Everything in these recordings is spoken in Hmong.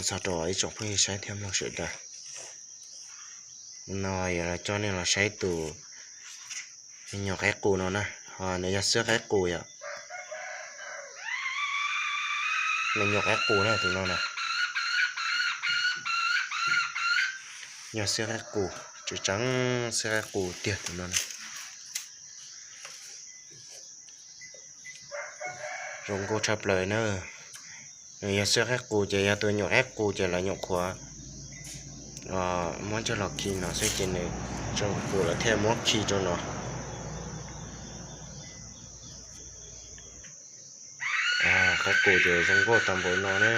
txog rau ib tsoom phooj ywg saib thiab mloog sawv daws. No yog los coj nej los saib tus me nyuam qaib qus no na, ho nws yog xiab qaib qus yom. Me nyuam qaib qus na tus no na. Yog xiab qaib qus, tseem xiab qaib qus tiag tus no na. Zoo nkauj tshaj plaws na. Nws yog xiab qaib qus ces yog tus nyuam qaib qus ces lawv nyuam qhuav muab coj los khi no xwb ces nws zoo qus lawv thiaj muab khi rau no. Qaib qus ces zoo nkauj tag npaum no na.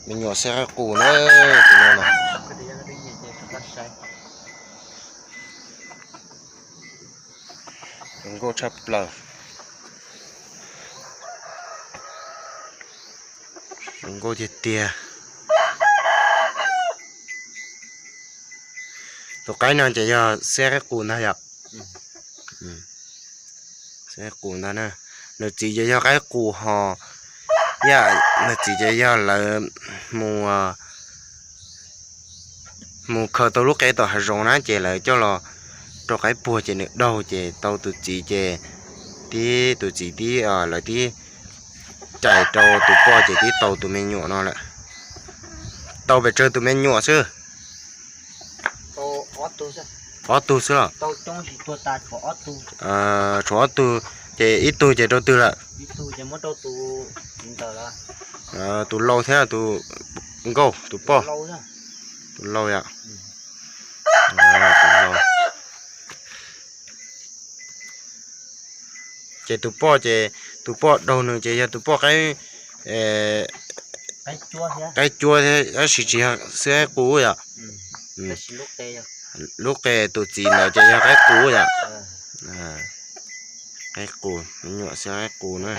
Me nyuam xiab qaib qus na, tus no na. Zoo nkauj tshaj plaws. Zoo nkauj tiag tiag. Tus qaib no ces yog xiab qaib qus ntag yom. Xiab qaib qus ntag na. Nws txiv ces yog qaib qus ho, yam nws txiv ces yog lawv mus, mus khaws tau lub qe tom hav zoov na ces lawv coj los rau qaib puag ces nws daug ces tau tus txiv ces, tib tus txiv tib, lawv tib cais rau tus poj ces tib tau tus me nyuam no lawm. Tau pes tsawg tus me nyuam xwb? Ob tug xwb los? Tshuav ob tug, ces ib tug ces rau twg lawm? Tus lau thiab tus nkauj, tus poj. Tus lau yom. Ces tus poj ces, tus poj daug nws ces yog tus poj qaib, qaib cuab thiab tab sis tsis yog xiab qaib qus yom. Lub qe tus txiv ntawd ces yog qaib qus yom. Qaib qus, me nyuam xiab qaib qus na.